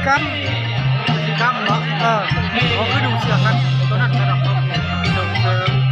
ກຳ ກຳເນາະ ເອີ ກໍຄືດູເຊື່ອງນັ້ນ ໂຕນັ້ນກະດອກ ເຂົາສົ່ງເສີມ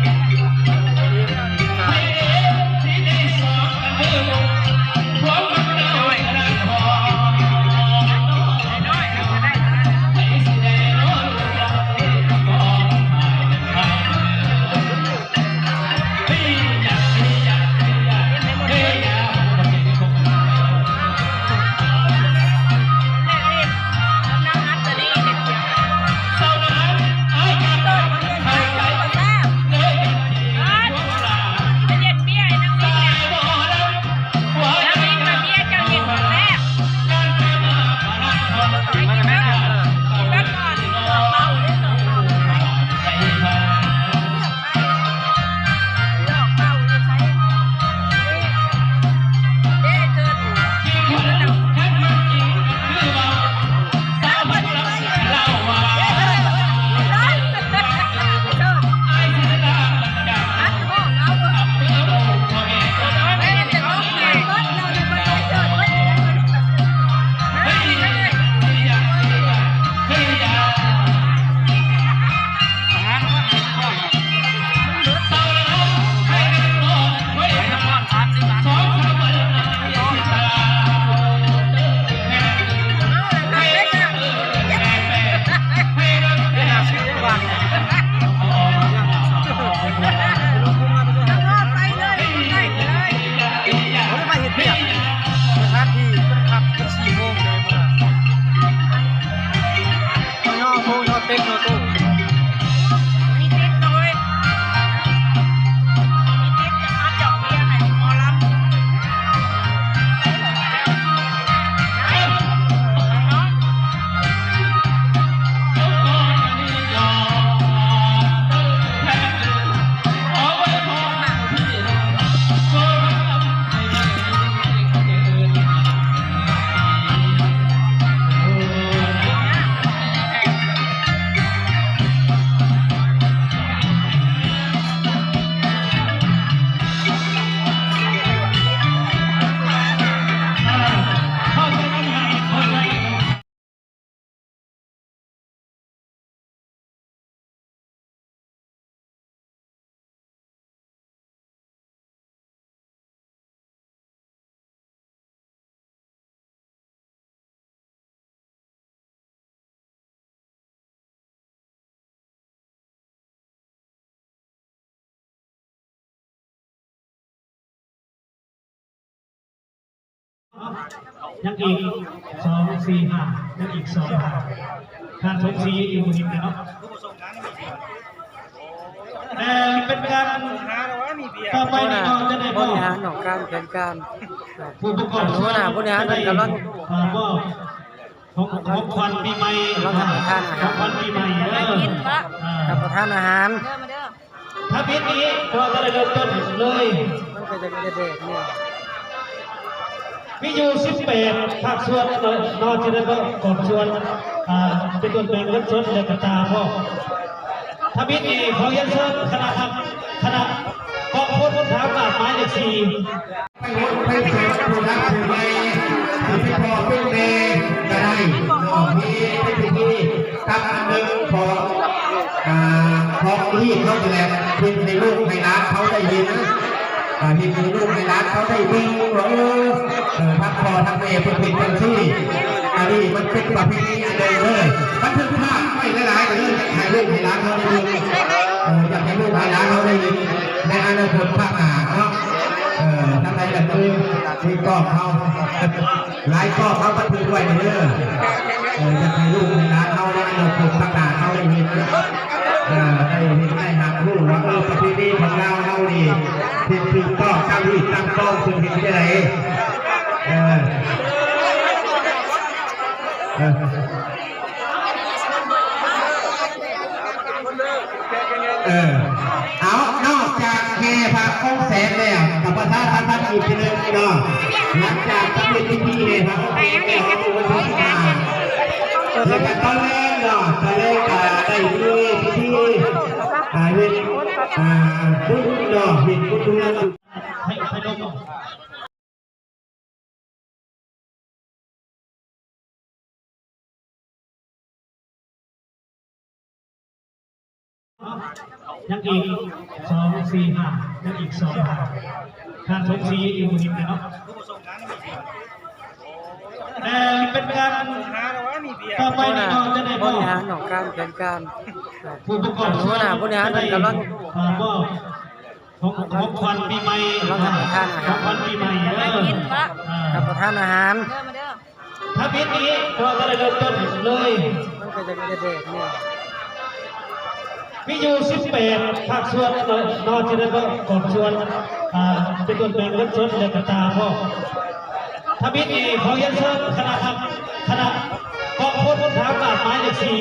ຍັງອີກສອງ ສີ່ ຫ້າ ຍັງອີກສອງ ຫ້າ ຂາດສອງ ສີ່ ອີກບໍ່ເຫັນເນາະ. ແຕ່ເປັນການຕໍ່ໄປນີ້ເນາະ ຈະໄດ້ມອບ ບໍລິຫານຫ້ອງການແຜນການ ຜູ້ປະກອບສ່ວນ ຫົວໜ້າບໍລິຫານເພິ່ນກຳລັງ ອ່າ ມອບ ຂອງ ຂອງຂວັນປີໃໝ່ ກຳລັງຮັບປະທານອາຫານ ຂອງຂວັນປີໃໝ່ເດີ ອ່າ ຮັບປະທານອາຫານ ທຳອິດນີ້ ເພາະວ່າຈະໄດ້ເລີ່ມຕົ້ນເລີຍ ມັນກໍຈະແດດໆ ນີ້ ມີຢູ່ສິບແປດພາກສ່ວນເນາະ ທີ່ໄດ້ປະກອບສ່ວນ ອ່າ ເປັນຕົ້ນແມ່ນເງິນສົດ ແລະກະຕ່າພ້ອມ. ທຳອິດນີ້ ຂໍຮຽນເຊີນຄະນະ ຄະນະກອງພົນທາງບ້ານໝາຍເລກສີ່ ໄປໂຫວດໄປເຊີນຜູ້ຫຼັກຜູ້ໃຫຍ່ ຊິເປັນພໍ່ເປັນແມ່ກະໄດ້ເນາະ ມີເປັນພິທີກຳອັນໜຶ່ງຂອງ ອ່າ ຂອງຮີດເຮົານີ້ແຫຼະ ເຮັດໃຫ້ລູກໃຫ້ຫຼານເຮົາໄດ້ເຫັນ ອ່າ ເຮັດໃຫ້ລູກໃຫ້ຫຼານເຮົາໄດ້ເບິ່ງວ່າ ເອີ ເອີ ທັງພໍ່ທັງແມ່ເພິ່ນເຮັດຈັ່ງຊີ້ ອັນນີ້ມັນເປັນປະເພນີອັນໜຶ່ງເດີ ບັນທຶກພາບໄວ້ຫຼາຍໆເດີ ໃຫ້ລູກໃຫ້ຫຼານເຮົາໄດ້ເບິ່ງ ເອີ ຢາກໃຫ້ລູກໃຫ້ຫຼານເຮົາໄດ້ເຫັນໃນອະນາຄົດຂ້າງໜ້າເນາະ ເອີ ທາງໃດລະຄື ມີກ້ອງເຮົາ ຫຼາຍກ້ອງເຮົາບັນທຶກໄວ້ເດີ ເອີ ຢາກໃຫ້ລູກໃຫ້ຫຼານເຮົາໃນອະນາຄົດຂ້າງໜ້າເຮົາໄດ້ເຫັນ ເອີ ໄດ້ເຫັນໄດ້ຮັບຮູ້ວ່າ ເອີ ປະເພນີຂອງລາວເຮົານີ້ ເຮັດຖືກຕ້ອງຕາມຮີດຕາມຄອງ ເພິ່ນເຮັດຈັ່ງໃດ ເອີ ເອີ ເອີ ເອົາ ນອກຈາກແຫ່ພະອົງແສນແລ້ວ ກໍປະຊາສຳພັນອີກເທື່ອໜຶ່ງເນາະ ຫຼັງຈາກສຳເລັດພິທີແຫ່ພະອົງແສນແລ້ວ ເມື່ອວັນທີສິບຫ້າ ແລ້ວກໍຕອນແລງເນາະ ຕອນແລງກໍໄດ້ມີພິທີ ອ່າ ເຮັດ ອ່າ ບຸນເນາະ ເຮັດບຸນເຮືອນ ໃຫ້ ໃຫ້ລົງ. ຍັງອີກສອງ ສີ່ ຫ້າ ຍັງອີກສອງ ຫ້າ ທ່ານສົມศຣີຢູ່ບໍ່ເຫັນແລ້ວເນາະ. ແຕ່ເປັນການຕໍ່ໄປນີ້ກໍຈະໄດ້ມອບ ບໍລິຫານຂອງການແຜນການ ຜູ້ປະກອບສ່ວນ ຫົວໜ້າບໍລິຫານເພິ່ນກຳລັງ ອ່າ ມອບຂອງ ຂອງຂວັນປີໃໝ່ ກຳລັງຮັບປະທານອາຫານ ຂອງຂວັນປີໃໝ່ເດີ ອ່າ ຮັບປະທານອາຫານ. ທຳອິດນີ້ກໍໄດ້ເລີ່ມຕົ້ນເລີຍ ມັນກໍຈະເປັນແບບນີ້ ມີຢູ່ສິບແປດພາກສ່ວນເນາະ ເນາະ ທີ່ໄດ້ປະກອບສ່ວນ ອ່າ ເປັນຕົ້ນແມ່ນເງິນສົດ ແລະກະຕ່າພ້ອມ. ທຳອິດນີ້ຂໍຮຽນເຊີນຄະນະ ຄະນະກອງພົນທະຫານບາດໝາຍເລກສີ່